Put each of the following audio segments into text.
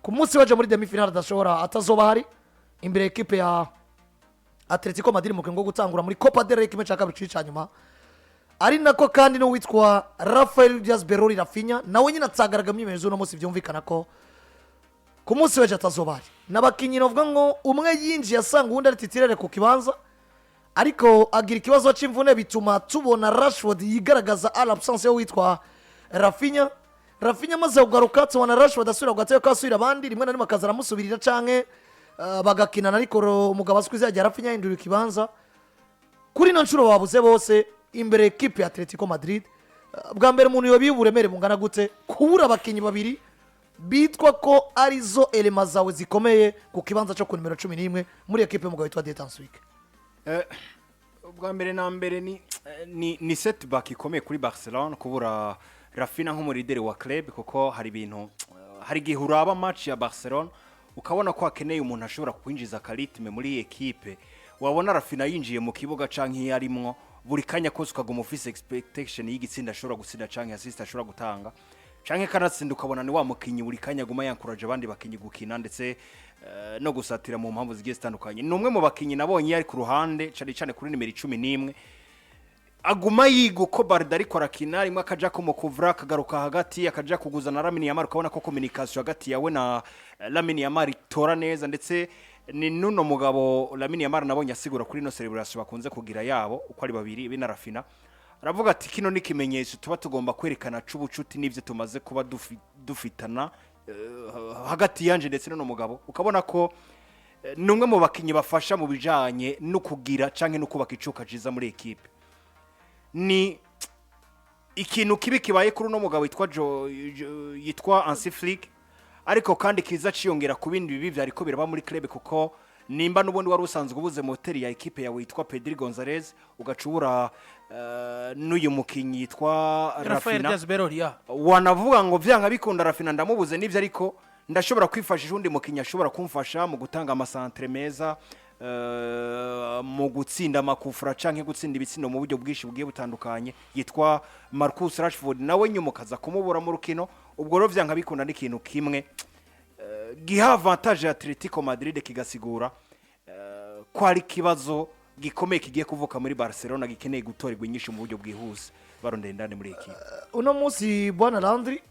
Ku munsi w'ejo muri demi finale adashobora, atazoba hari imbere y'ekipe ya Atletico Madrid mu rwego rwo gutangura muri Copa del Rey kimwe cya kabiri cya nyuma. Ari nako kandi n'uwitwa Rafael Diaz Berori Raphinha nawe nyine atsagaragara mu myimenyerezo uno munsi, byumvikana ko ku munsi w'ejo atazoba hari. N'abakinnyi bavuga ngo umwe yinjiye asanga uwundi ari titulaire ku kibanza, ariko agira ikibazo cy'imvune, bituma tubona Rashford yigaragaza à l'absence y'uwitwa Raphinha. Raphinha amaze kugaruka, tubona Rashford asubira ku gatebe kasubira abandi, rimwe na rimwe akaza aramusubirira canke bagakinana, ariko umugabo azwi izajya Raphinha yahindura ikibanza. Kuri ino nshuro babuze bose imbere ekipe ya Atletico Madrid. Bwa mbere umuntu yobiye uburemere bungana gute kubura abakinnyi babiri bitwa ko arizo éléments zawe zikomeye ku kibanza cyo ku nimero 11 muri ekipe y'umugabo witwa Dieter Flick? Ubwa mbere na mbere ni setback ikomeye kuri Barcelona kubura Raphinha nk'umu leader wa club, kuko hari ibintu, hari igihe uraba match ya Barcelona ukabona ko hakeneye umuntu ashobora kwinjiza ka rythme muri iyi ekipe. Wabona Raphinha yinjiye mu kibuga canke iyo arimwo, buri kanya kose ukaguma ufise expectation y'igitsinda ashobora gutsinda canke assist ashobora gutanga canke kanatsinda, ukabona ni wa mukinyi buri kanya aguma yankuraje abandi bakinyi gukina ndetse no gusatira mu mpamvu zigiye zitandukanye. Ni umwe mu bakinyi nabonye iyo ari ku ruhande, cane cane kuri nimero 11, aguma yiga uko Balde ariko arakina, rimwe akaja kumukuvura, akagaruka hagati, akaja kuguza na Lamine Yamal, ukabona ko communication hagati yawe na Lamine Yamal itora neza. Ndetse ni nuno mugabo Lamine Yamal nabonye asigura kuri ino celebration bakunze kugira yabo uko ari babiri be na Raphinha, aravuga ati: "Kino ni ikimenyetso tuba tugomba kwerekana c'ubucuti n'ivyo tumaze kuba dufitana hagati yanje ndetse n'uno mugabo." Ukabona ko ni umwe mu bakinyi bafasha mu bijanye no kugira canke no kubaka icuka ciza muri ekipe. Ni ikintu kibi kibaye kuri uno mugabo witwa yitwa Hansi Flick, ariko kandi kiza ciyongera ku bindi bibi vyariko biraba muri club, kuko nimba n'ubundi wari usanzwe ubuze moteur ya ekipe yawe yitwa Pedri Gonzalez, ugaca ubura n'uyu mukinyi yitwa Rafael Raphinha, Diaz Berori ya wanavuga ngo vyanga bikunda Raphinha ndamubuze nivyo, ariko ndashobora kwifashisha undi mukinyi ashobora kumfasha mu gutanga ama centres meza, mu gutsinda amakufra canke gutsinda ibitsindo mu buryo bwinshi bugiye butandukanye, yitwa Marcus Rashford, nawe nyuma ukaza kumubura mu rukino. Ubwo rero vyanka bikunda n'ikintu kimwe giha avantage ya Atletico Madrid, kigasigura ko ari ikibazo gikomeye kigiye kuvuka muri Barcelona gikeneye gutorerwa inyishu mu buryo bwihuse barondera indani muri ekipe. Uno munsi, bwana Landry,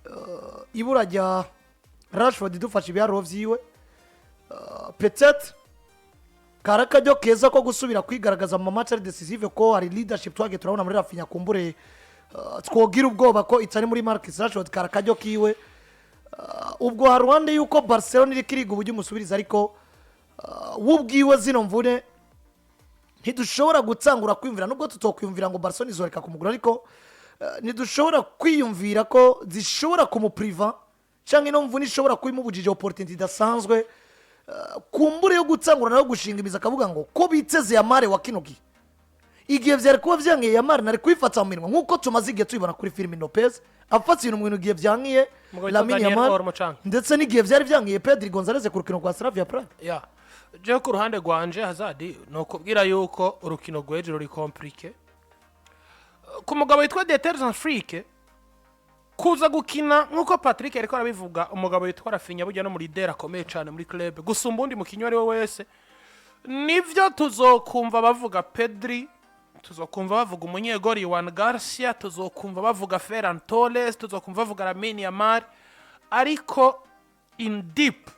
ibura rya Rashford, dufashe ibiharuro vyiwe, peut-être kari akaryo keza ko gusubira kwigaragaza mu match ari décisive, ko hari leadership twagiye turabona muri Raphinha, kumbure twogira ubwoba ko itari muri Marcus Rashford. Kari akaryo kiwe. Ubwo hari ruhande yuko Barcelona iriko iriga uburyo umusubiriza, ariko we ubwiwe zino mvune ntidushobora gutangura kwiyumvira, nubwo tutokwiyumvira ngo Barcelona izoreka kumugura, ariko ntidushobora kwiyumvira ko zishobora kumupuriva cyangwa ino mvune ishobora kuba imubujije opportunité idasanzwe, kumbure yo gutangura nayo gushinga imizi, akavuga ngo ko biteze Yamal wa kino gihe, igihe byari kuba byangiye Yamal nari kwifata mu minwa, nk'uko tumaze igihe tubibona kuri Fermin Lopez afata ibintu mu bintu igihe byangiye Umugabo witwa Lamine Daniel Yamal Olmo canke. ndetse n'igihe byari byangiye Pedri Gonzalez ku rukino rwa Slavia Prague. Ya, jewe ku ruhande rwanje, Hazard, ni ukubwira yuko urukino rw'ejo ruri compliqué ku mugabo witwa Dieter Flick kuza gukina. Nk'uko Patrick yariko arabivuga, umugabo witwa Raphinha burya no muri leader akomeye cyane muri club gusumba undi mukinnyi uwo ari we wese. Nivyo, tuzokumva bavuga Pedri, tuzokumva bavuga umunyegori Joan Garcia, tuzokumva bavuga Ferran Torres, tuzokumva bavuga Lamine Yamal, ariko in deep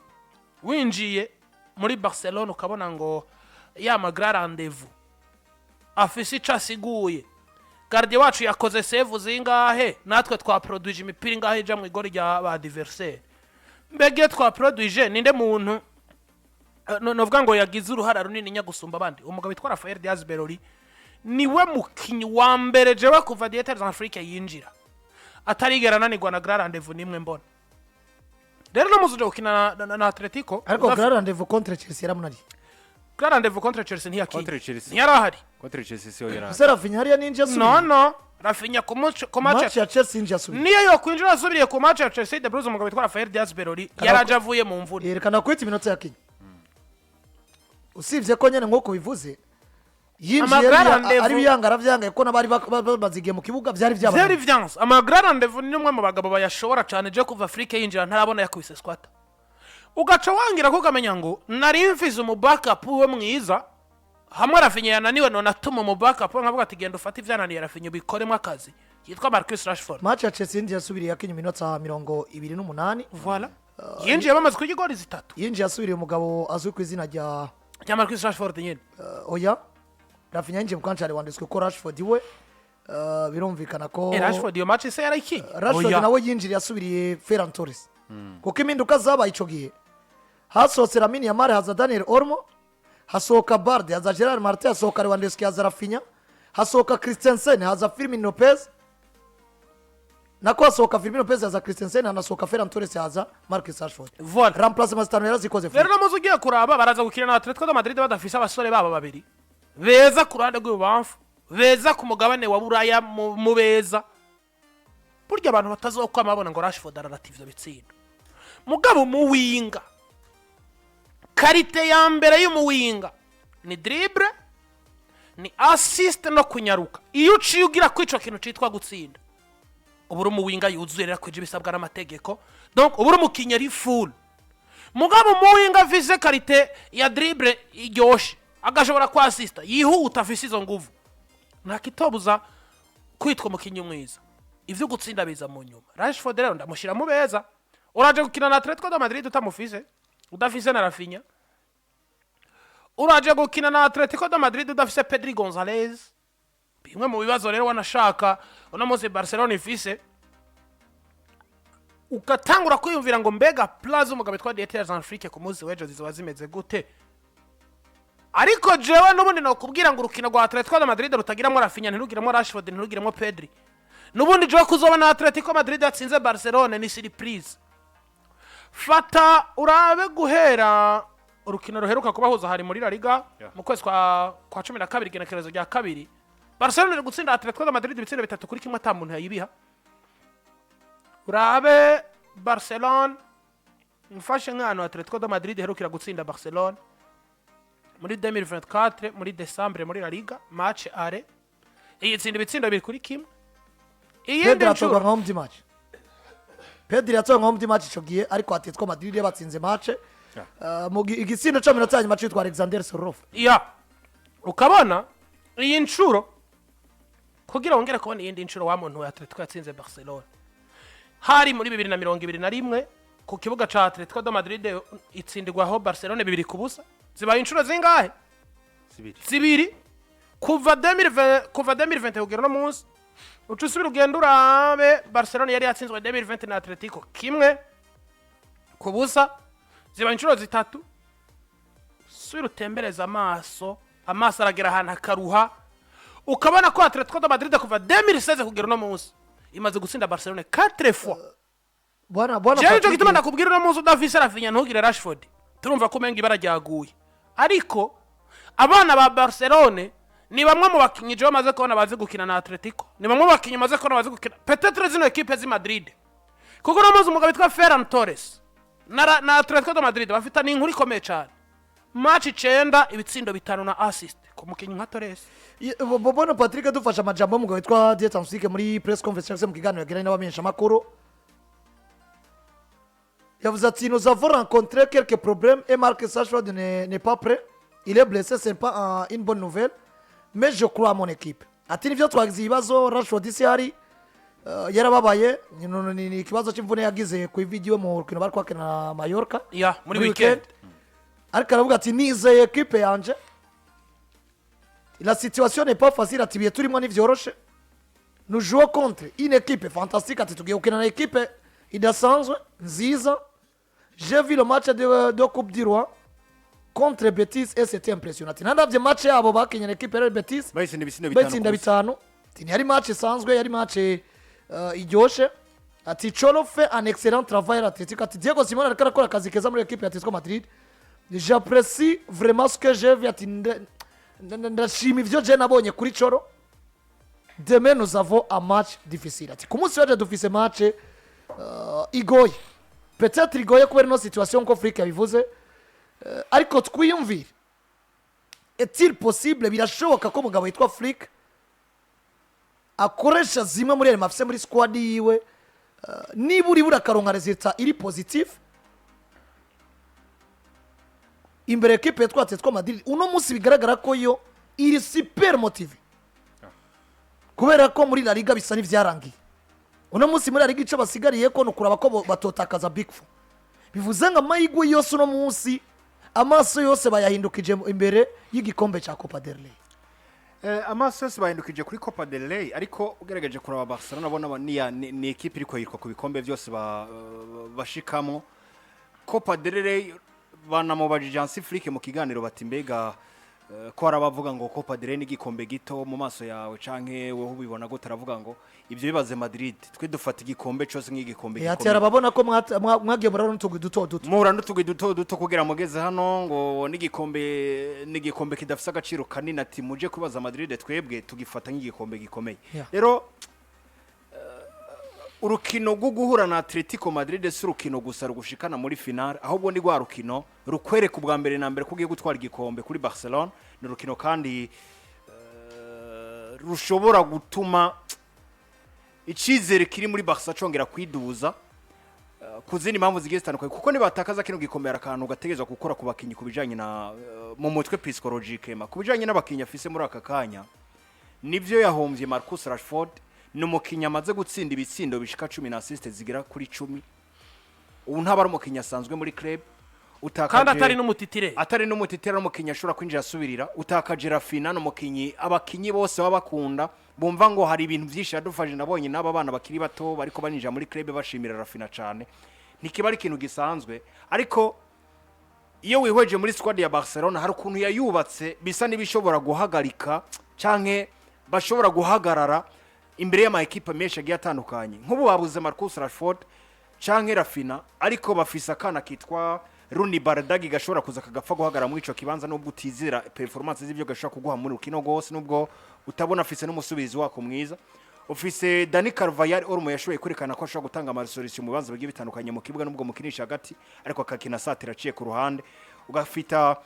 winjiye muri Barcelona ukabona ngo ya ma grands rendez-vous afise ico asiguye, gardien wacu yakoze save zingahe, natwe twaproduije imipira ingahe ija mu igori rya ba adversaire, mbega iyo twaproduije ninde muntu novuga ngo yagize uruhara runini nya gusumba abandi? Umugabo witwa Rafael Diaz Berori niwe mukinyi wa mbere jewe kuva Dieter Flick yinjira atarigera ananirwa na grand rendez-vous nimwe mbona. Rero no muzi uje gukina na Atletico Ariko grand rendez-vous contre Chelsea yaramunaniye. Grand rendez-vous contre Chelsea ntiyakinye. Contre Chelsea. Ntiyarahari. Contre Chelsea siyo yari. Ese Raphinha hariya ninjiye asubiye? No, Raphinha ku match Match ya Chelsea yinjiye asubiye. Niyo yokwinjira asubiriye ku match ya Chelsea de Bruce, umugabo witwa Rafael Diaz Berori yaraje avuye mu mvune. Yerekana kwita iminota yakinye, usibye ko nyine nk'uko bivuze yinjiye Ama grand rendez-vous- ari biyanga aravyangaye, ko n'abari bamaze igihe mu kibuga byari vyari byabananiye. Vyanse ama grand rendez-vous ni umwe mu bagabo bayashobora cyane. Je kuva Flick yinjira ntarabona yakubise squat. Ugaca wangira ko ukamenya ngo nari mfise umu backup we mwiza hamwe Raphinha yananiwe, none atuma umu backup we nkavuga ati: "Genda ufate ivyananiye Raphinha ubikoremo akazi", yitwa Marcus Rashford. Match ya Chelsea yindi yasubiriye yakinye iminota 28. Voilà, yinjiye bamaze kurya igori zitatu. Yinjiye asubiriye umugabo azwi ku izina rya rya Marcus Rashford nyine. Oya, Raphinha yinjiye mu kanya Lewandowski, kuko Rashford we birumvikana ko Rashford iyo match se yarayikinye? Rashford Oya. nawe yinjiriye asubiriye Ferran Torres, kuko impinduka zabaye ico gihe: hasohotse Lamine Yamal, haza Daniel Olmo, hasohoka Balde, haza Gerard Martin, hasohoka Lewandowski, haza Raphinha, hasohoka Christensen, haza Fermin Lopez, nako hasohoka Fermin Lopez, haza Christensen, hanasohoka Ferran Torres, haza Marcus Rashford. Voilà. Remplacement zitanu yarazikoze. Rero no muzi ugiye kuraba, baraza gukina na Atletico de Madrid badafise abasore babo babiri beza ku ruhande rw'ibubamfu, beza ku mugabane wa Buraya mu beza. Burya abantu batazokwama babona ngo Rashford ararata ivyo bitsindo. Mugabo umuwinga, qualité ya mbere y'umuwinga ni dribble, ni assist no kunyaruka. Iyo uciye ugira kuri ico kintu citwa gutsinda, uba uri umuwinga yuzuye rero, akwije ibisabwa n'amategeko. Donc uba uri umukinyi ari full. Mugabo umuwinga afise qualité ya dribble iryoshe, agashobora kwasista yihuta, afise izo nguvu, ntakitobuza kwitwa umukinyi mwiza. Ivyo gutsinda biza mu nyuma. Rashford rero ndamushyira mu beza. Uraje gukina na Atletico de Madrid utamufise, udafise na Raphinha. Uraje gukina na Atletico de Madrid udafise Pedri Gonzalez. Bimwe mu bibazo rero wanashaka uno munsi Barcelona ifise, ugatangura kwiyumvira ngo mbega plaza umugabo witwa Dieter Flick ku munsi w'ejo zizoba zimeze gute? Ariko jewe n'ubundi nokubwira ngo urukino rwa Atletico de Madrid rutagiramo Raphinha, ntirugiremo Rashford, ntirugiremo Pedri, n'ubundi jewe kuzobona Atletico Madrid yatsinze Barcelone ni surprise. Fata urabe guhera urukino ruheruka kubahuza, hari muri La Liga, mu kwezi kwa 12, igenekerezo rya 2, Barcelona iri gutsinda Atletico de Madrid ibitsindo 3-1, ata muntu yayibiha. Urabe Barcelona, mfashe nk'ahantu Atletico de Madrid iherukira gutsinda Barcelona muri 2024, muri Decembre, muri La Liga, match aller, iyitsinda ibitsindo 2-1. Iyindi Pedri atorwa nshuro nka homme du match. Pedri yatorwa nka homme du match ico gihe, ariko Atletico Madrid yabatsinze match. Mu igitsindo ca minota ya nyuma citwa Alexander Sorloth. Ya, ukabona iyi nshuro, kugira wongere kubona iyindi nshuro wa muntu wa Atletico yatsinze Barcelona, hari muri 2021 ku kibuga ca Atletico de Madrid, itsindirwaho Barcelona 2-0. Zibaye inshuro zingahe? Zibiri. Zibiri kuva 2020, kuva 2020 kugera uno munsi. Uca usubira ugenda urabe, Barcelona yari yatsinzwe 2020 na Atletico 1-0. Zibaye inshuro zitatu. Subira utembereza amaso, amaso aragera ahantu akaruha, ukabona ko Atletico de Madrid kuva 2016 kugera uno munsi imaze gutsinda Barcelona 4 fois. Bwana Jewe nico Patrick, gituma ndakubwira, uno munsi udafise Raphinha, ntugire Rashford, turumva ko umenga ibara ryaguye. Ariko abana ba Barcelone ni bamwe mu bakinyi jewe bamaze kubona bazi gukina na Atletico, ni bamwe mu bakinyi maze kubona bazi gukina peut-être zino équipe z'i Madrid, kuko uno munsi umugabo witwa Ferran Torres na Atletico de Madrid bafitanye inkuru ikomeye cyane. Match icenda, ibitsindo bitanu na assist ku mukinyi nka Torres. Bwana Patrick, dufashe amajambo y'umugabo witwa Dieter Flick muri press conference cyangwa se mu kiganiro yagiranye n'abamenyeshamakuru, yavuze ati: "Nous avons rencontré quelques problèmes et Marcus Rashford n'est pas prêt, il est blessé. C'est pas une bonne nouvelle, mais je crois à mon équipe." Ati: "Nivyo, twagize ibibazo, Rashford isi hari yarababaye, ni ikibazo cy'imvune yagize ku ivi ryiwe mu rukino bari kwakina na Mallorca Ya, muri weekend." Ariko aravuga ati: "Nizeye équipe yanje. La situation n'est pas facile." Ati: "Ibihe turimo ntivyoroshe. Nous jouons contre une équipe fantastique." Ati: "Tugiye gukina na équipe idasanzwe nziza. J'ai vu le match de Coupe du Roi contre Betis et c'était impressionnant." Ati: "Nandavye match yabo bakinye na équipe ya Real Betis, bayitsinda ibitsindo 5 bayitsinda ku busa. 5." Ati: "Ntiyari match isanzwe, yari match iryoshe." Ati: "Cholo fait un excellent travail à l'Atletico." Ati: "Diego Simeone ariko arakora akazi keza muri équipe ya Atletico Madrid. J'apprécie vraiment ce que j'ai vu." Ati: "Ndashima ivyo je nabonye kuri Cholo. Demain nous avons un match difficile." Ati: "Ku munsi w'ejo dufise match igoye, peut-être igoye kubera ino situation nko Flick yabivuze. Ariko twiyumvire, est-il possible, birashoboka ko umugabo witwa Flick akoresha zimwe muri éléments afise muri squad yiwe, niba uri buri akaronka résultat iri positif?" Imbere ekipe yitwa Atletico Madrid uno munsi bigaragara ko yo iri super motivé, kubera ko muri La Liga bisa n'ibyarangiye. Uno munsi muri La Liga icyo basigariye ko ni ukuraba ko batotakaza Big Four. Bivuze ngo amahirwe yose uno munsi, amaso yose bayahindukije imbere y'igikombe cya Copa del Rey. Amaso yose bahindukije kuri Copa del Rey, ariko ugerageje kuraba Barcelona, abona ni ekipe iriko yirwa ku bikombe byose bashikamo. Copa del Rey, banamubajije Hansi Flick mu kiganiro bati: "Mbega ko hari abavuga ngo Copa del Rey ni igikombe gito mu maso yawe, canke wowe ubibona gute?" Aravuga ngo: "Ibyo bibaze Madrid, twe dufata igikombe cose nk'igikombe Ati gikomeye." arababona ko mwagiye murabona n'utugwi duto duto. Muhura n'utugwi duto duto kugira mugeze hano, ngo n'igikombe kidafise agaciro kanini. Ati: "Muje kubaza Madrid, twebwe tugifata nk'igikombe gikomeye." Rero urukino rwo guhura na Atletico Madrid si urukino gusa rugushikana muri finale, ahubwo ni rwa rukino rukwereka ubwa mbere na mbere ko ugiye gutwara igikombe kuri Barcelona. Ni urukino kandi rushobora gutuma icyizere kiri muri Barca congera kwiduza ku zindi mpamvu zigiye zitandukanye, kuko nibatakaza kino gikombe hari akantu gategerezwa gukora ku bakinnyi ku bijanye na mu mutwe, psychologique, ku bijanye n'abakinnyi afise muri aka kanya. Nibyo, yahombye Marcus Rashford, ni umukinnyi amaze gutsinda ibitsindo bishika 10 na assist zigera kuri 10. Ubu ntaba ari umukinnyi asanzwe muri club. Utakaje Kandi atari n'umu titulaire. Atari n'umu titulaire, ari umukinnyi ashobora kwinjira asubirira. Utakaje Raphinha, ni umukinnyi abakinnyi bose baba bakunda, bumva ngo hari ibintu byinshi yadufashe. Nabonye n'aba bana bakiri bato bariko baninjira muri club bashimira Raphinha cyane. Ntikiba ari ikintu gisanzwe, ariko iyo wihweje muri squad ya Barcelona, hari ukuntu yayubatse bisa n'ibishobora guhagarika canke bashobora guhagarara imbere y'ama ekipe menshi agiye atandukanye. Nk'ubu babuze Marcus Rashford canke Raphinha, ariko bafise akana kitwa Roony Bardghji gashobora kuza kagapfa guhagarara muri ico kibanza, nubwo utizera performance z'ibyo gashobora kuguha muri rukino rwose, nubwo utabona afise n'umusubizi wako mwiza. Ufise Dani Carvajal, Olmo yashoboye kwerekana ko ashobora gutanga ama solution mu bibanza bigiye bitandukanye mu kibuga, nubwo mukinisha hagati ariko akakina satira aciye ku ruhande. Ugafita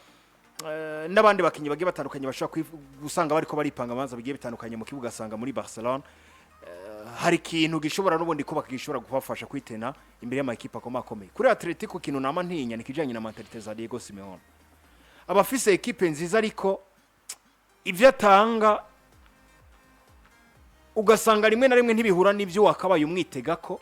n'abandi bakinnyi bagiye batandukanye bashobora gusanga bariko baripanga ibibanza bigiye bitandukanye mu kibuga. Asanga muri Barcelona hari ikintu gishobora n'ubundi kuba gishobora kubafasha kwitena imbere y'amakipe akomakomeye. Kuri Atletico, ikintu nama ntinya ni kijanye na mentalité za Diego Simeone. Abafise ekipe nziza, ariko ivyo atanga ugasanga rimwe na rimwe ntibihura n'ibyo wakabaye umwitega ko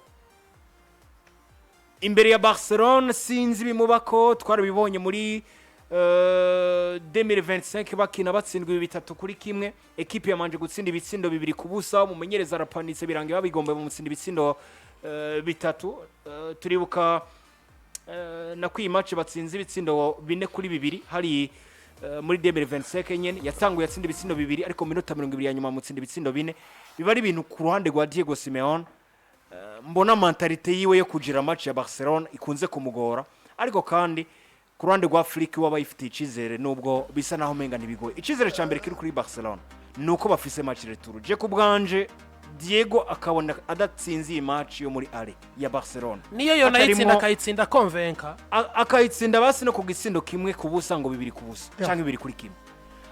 imbere ya Barcelone. Sinzi ibimubako, twarabibonye muri 2025 bakina batsindwa ibi 3-1, ekipe yamanje gutsinda ibitsindo 2-0, umumenyereza arapanitse, birangiye babigomba bamutsinda ibitsindo bitatu. Turibuka na kwiyi match batsinze ibitsindo 4-2 hari muri 2025 nyene, yatanguye atsinda ibitsindo bibiri, ariko mu minota 20 ya nyuma mutsinda ibitsindo bine. Biba ari ibintu ku ruhande rwa Diego Simeone mbona mentalité yiwe yo kugira match ya Barcelona ikunze kumugora. Ariko kandi ku ruhande rwa Flick waba yifitiye icyizere, nubwo bisa naho umenga ntibigoye. Icyizere cya mbere kiri kuri Barcelona ni uko bafise match retour. Je ku bwanje, Diego akabona adatsinze iyi match yo muri aller ya Barcelona, niyo yo nayitsinda Atarimo- akayitsinda convaincre. Akayitsinda basi no ku gitsindo 1-0, ngo 2-0 cyangwa 2-1,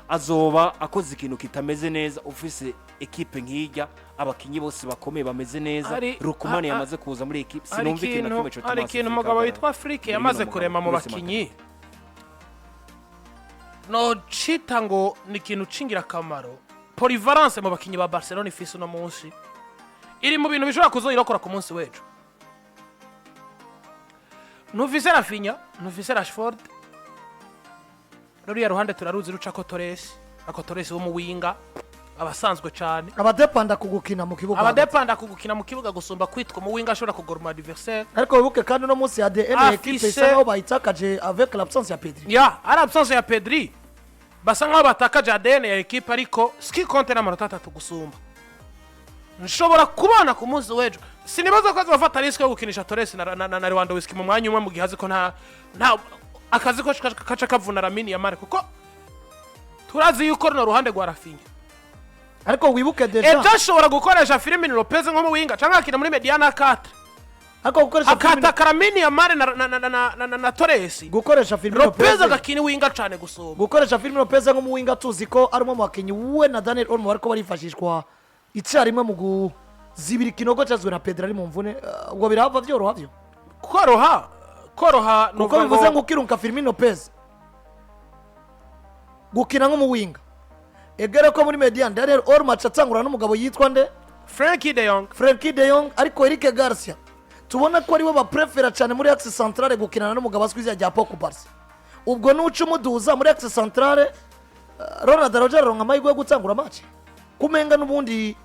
azoba akoze ikintu kitameze neza. Ufise ekipe nk'ijya, abakinyi bose bakomeye bameze neza, Rukumani yamaze kuza muri ekipe, Hari sinumva ikintu na ikintu kimwe hari ikintu umugabo witwa Flick yamaze kurema mu bakinyi, nocita ngo ni ikintu c'ingirakamaro. Polyvalence mu bakinyi ba Barcelona ifise uno munsi iri mu bintu bishobora kuzoyirokora ku munsi w'ejo. Ntufise Raphinha, ntufise Rashford, ruriya ruhande turaruzi rucako Torres, ako Torres wo mu winga abasanzwe cane. Abadepanda ku gukina mu kibuga hagati. Abadepanda ku gukina mu kibuga gusumba kwitwa mu winga ashobora kugora umu adversaire. Ariko wibuke kandi uno munsi ADN ekipe isa nkaho bayitakaje avec l'absence ya Pedri. Ya, ari absence ya Pedri, basa nkaho batakaje ADN ya ekipe, ariko ce qui compte n'amanota atatu gusumba. Nshobora kubona ku munsi w'ejo, sinibaza ko azofata risque yo gukinisha Torres na Lewandowski mu mwanya umwe, mu gihe azi ko nta akazi ko kaca kavuna Lamine Yamal, kuko turazi yuko runo ruhande rwa Raphinha Ariko wibuke déjà ejo ashobora gukoresha Fermin Lopez nko mu winga cyangwa akina muri médiane à 4, Ariko gukoresha Firmino akataka Lamine Yamal na Torres, gukoresha Firmino Lopez Lopez agakina winga cane gusumba. Gukoresha Firmino Lopez nk'umuwinga, tuzi ko ari umwe mu bakinnyi we na Daniel Olmo bariko barifashishwa icyarimwe mu kuzibira ikinogo cyazwe na Pedro ari mu mvune, ubwo birahava vyoroha vyo Koroha, koroha. Kuko bivuze ngo ukirunka Firmino Lopez Gukina nk'umuwinga, egere ko muri médiane Daniel Olmo aca atangura n'umugabo yitwa nde? Frenkie de Jong. Frenkie de Jong. Ariko Eric Garcia tubona ko ariwe baprefera cyane muri axe centrale gukinana n'umugabo azwi izina rya Pau Cubarsi. Ubwo nuca umuduza muri axe centrale, Ronald Araujo aronka amahirwe yo gutangura match, kumenga n'ubundi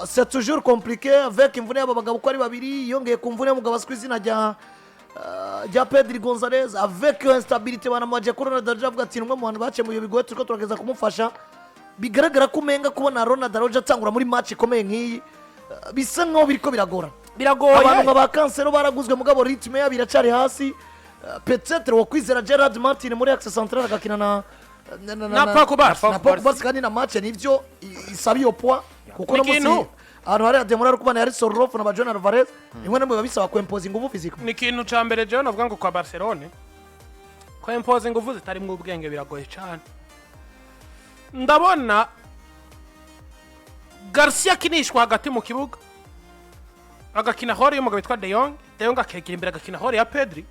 c'est toujours compliqué avec imvune y'aba bagabo uko ari babiri, yongeye ku mvune y'umugabo azwi izina rya Pedri Gonzalez, avec instabilité banamubaje ko Ronald Araujo avuga ati: "Ni umwe mu bantu bakemuye bigoye, turiko turageza kumufasha." Bigaragara ko umenga kubona Ronald Araujo atangura muri match ikomeye nk'iyi, bisa nkaho biriko biragorana. Biragoye. Abantu nka ba Cancelo baraguzwe, mugabo rythme yabo iracari hasi. Peut-être wokwizera Gerard Martin muri axe central agakina na Na Pau Cubarsi. na Pau Cubarsi, kandi na match nivyo isaba iyo poids, kuko Ni no munsi ikintu- ahantu hari Ademola Lookman, hari Sorloth na ba Julian Alvarez, rimwe na rimwe biba bisaba kwempoza ingufu physique. Ni ikintu cya mbere jewe navuga ngo kwa Barcelone kwempoza ingufu zitarimwo ubwenge biragoye cyane. Ndabona Garcia akinishwa hagati mu kibuga, agakina rôle y'umugabo witwa De Jong, De Jong akegera imbere agakina rôle ya Pedri,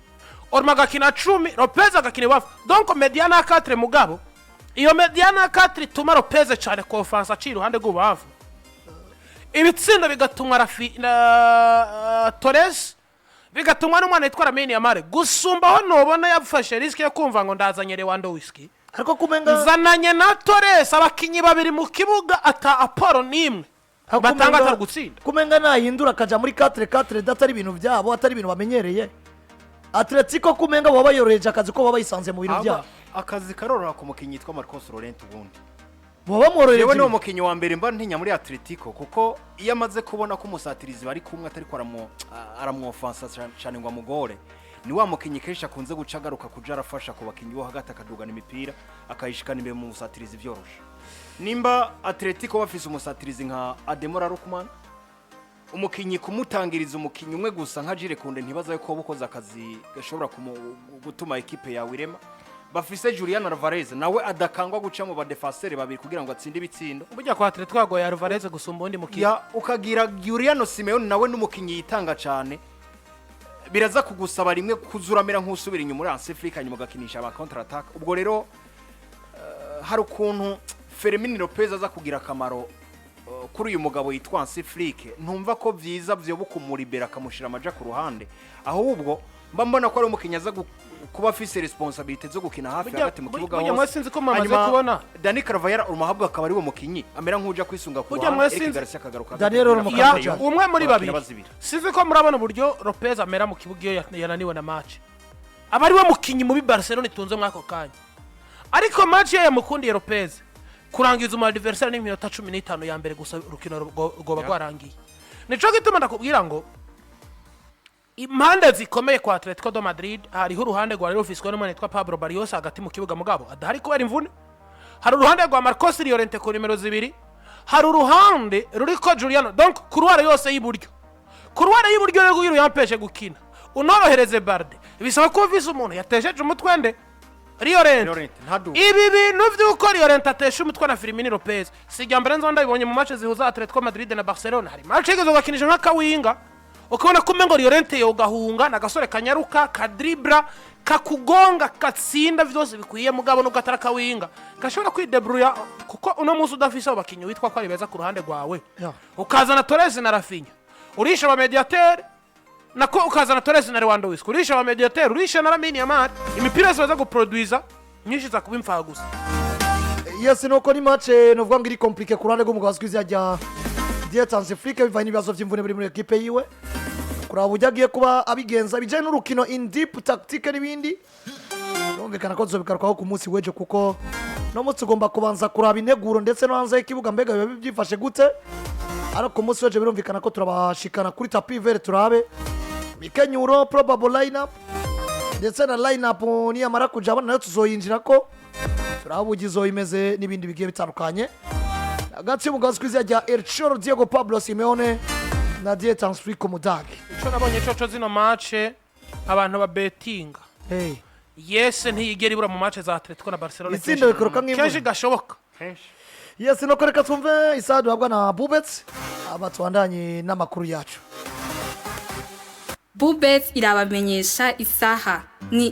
Olmo agakina 10, Lopez agakina iwafu. Donc médiane ya 4, mugabo iyo médiane ya 4 ituma Lopez cyane ku offense aciye iruhande rw'ububavu, ibitsindo bigatumwa Rafi na Torres, bigatumwa n'umwana witwa Lamine Yamal, gusumba aho nubona yafashe risque yo kumva ngo ndazanye Lewandowski, Ariko kumenga nzananye na Torres, abakinyi babiri mu kibuga ata apport n'imwe Ariko batanga atari gutsinda. Kumenga nahindura akaja muri 4-4 atari ibintu byabo, atari ibintu bamenyereye Atletico, kumenga baba bayoroheje akazi ko baba bayisanze mu bintu byabo. Akazi karoroha ku mukinnyi yitwa Marcos Llorente ubundi. Baba bamworohereje. Yewe, niwo mukinnyi wa mbere mba ntinya muri Atletico, kuko iyo amaze kubona ko umusatirizi bari kumwe atari ko aramwofansa cyane ngo amugore, ni wa mukinnyi kenshi akunze guca agaruka kuja arafasha ku bakinnyi bo hagati, akadugana imipira akayishikana imbere mu musatirizi byoroshe. Nimba Atletico bafise umusatirizi nka Ademola Lookman, umukinnyi kumutangiriza umukinnyi umwe gusa nka Jules Koundé, ntibaza yuko wowe ukoze akazi gashobora gutuma ekipe yawe irema. Bafise Julian Alvarez nawe adakangwa guca mu badefaseri babiri kugira ngo atsinde ibitsindo. Burya kwa Atletico hagoye Alvarez gusumba undi mukinnyi. Ya, ukagira Giuliano Simeone nawe n'umukinnyi yitanga cyane, biraza kugusaba rimwe kuzuramera nk'usubira inyuma muri Afrika, nyuma ugakinisha aba contre attaque. Ubwo rero hari ukuntu Fermin Lopez aza kugira akamaro kuri uyu mugabo yitwa Hansi Flick. Ntumva ko byiza byoba kumuribera akamushira amaja ku ruhande, ahubwo mba mbona ko ari umukinnyi aza kuba afise responsabilité zo gukina hafi hagati mu kibuga Burya hose. mwe sinzi ko mwamaze Hanyuma kubona. Dani Carvajal umahabwa akaba ari we mukinnyi amera nk'uja kwisunga ku Burya ruhande, mwe Eric sinzi- Garcia akagaruka Daniel hagati Olmo kugira Ya, ngo Carvajal. umwe muri bakina babiri bazibira. Sinzi ko murabona uburyo Lopez amera mu kibuga iyo yananiwe na match, aba ari we mukinnyi mubi Barcelona itunze muri ako kanya. Ariko match iyo yamukundiye Lopez kurangiza umu adversaire n'iminota 15 ya mbere gusa, urukino rwoba rwarangiye. Nico gituma ndakubwira ngo impande zikomeye kwa Atletico de Madrid, hariho uruhande rwa rufiswe n'umwana witwa Pablo Barrios hagati mu kibuga, mugabo adahari kubera imvune. Hari uruhande rwa Marcos Llorente ku nimero 2, hari uruhande ruriko Juliano. Donc couloir yose y'iburyo, couloir y'iburyo rero kugira uyampeshe gukina unorohereze Balde, bisaba ko uvise umuntu yatesheje umutwe nde? Llorente. Llorente, ntaduge. Ibi bintu by'uko Llorente atesha umutwe na Fermin Lopez si irya mbere nzo ndabibonye mu match zihuza Atletico Madrid na Barcelona. Hari match yigeze ugakinisha nk'akawinga, ukabona ko umengo Llorente yogahunga, ni agasore kanyaruka, kadribra, kakugonga, katsinda, vyose bikwiye, mugabo nubwo atari akawinga gashobora kwidebruya, kuko uno munsi udafise abo bakinyi witwa ko ari beza ku ruhande rwawe, ukazana Torres na Raphinha, urisha aba médiateur, nako ukazana Torres na Lewandowski, urisha aba médiateur, urisha na Lamine Yamal, imipira yose baza guproduiza myinshi iza kuba imfaha gusa. Yes, nuko ni match novuga ngo iri compliqué ku ruhande rw'umugabo azwi izina rya Dieter Hansi Flick, bivanye n'ibibazo by'imvune biri muri ekipe yiwe, kuraba uburyo agiye kuba abigenza bijyanye n'urukino in deep tactique n'ibindi. Birumvikana ko tuzobigarukaho ku munsi w'ejo, kuko no munsi ugomba kubanza kuraba integuro ndetse no hanze y'ikibuga mbega biba byifashe gute. Ariko ku munsi w'ejo birumvikana ko turabashikana kuri tapis vert, turabe mikenyuro, probable lineup ndetse na lineup niyamara kuja abona nayo tuzoyinjira ko turaba uburyo izo imeze n'ibindi bigiye bitandukanye hagati y'umugabo uzwi ku izina rya El Cholo Diego Pablo Simeone na Dieter Hans Flick umudage. Ico nabonye coco, zino match abantu babetinga, Hey. yese ntiyigera ibura mu match za Atletico na Barcelona. Itsinda bikoroka nk'imvura. Kenshi gashoboka. Kenshi. Yes, nuko reka twumve isaha duhabwa na Bubets, aba tubandanye n'amakuru yacu. Bubet irabamenyesha isaha ni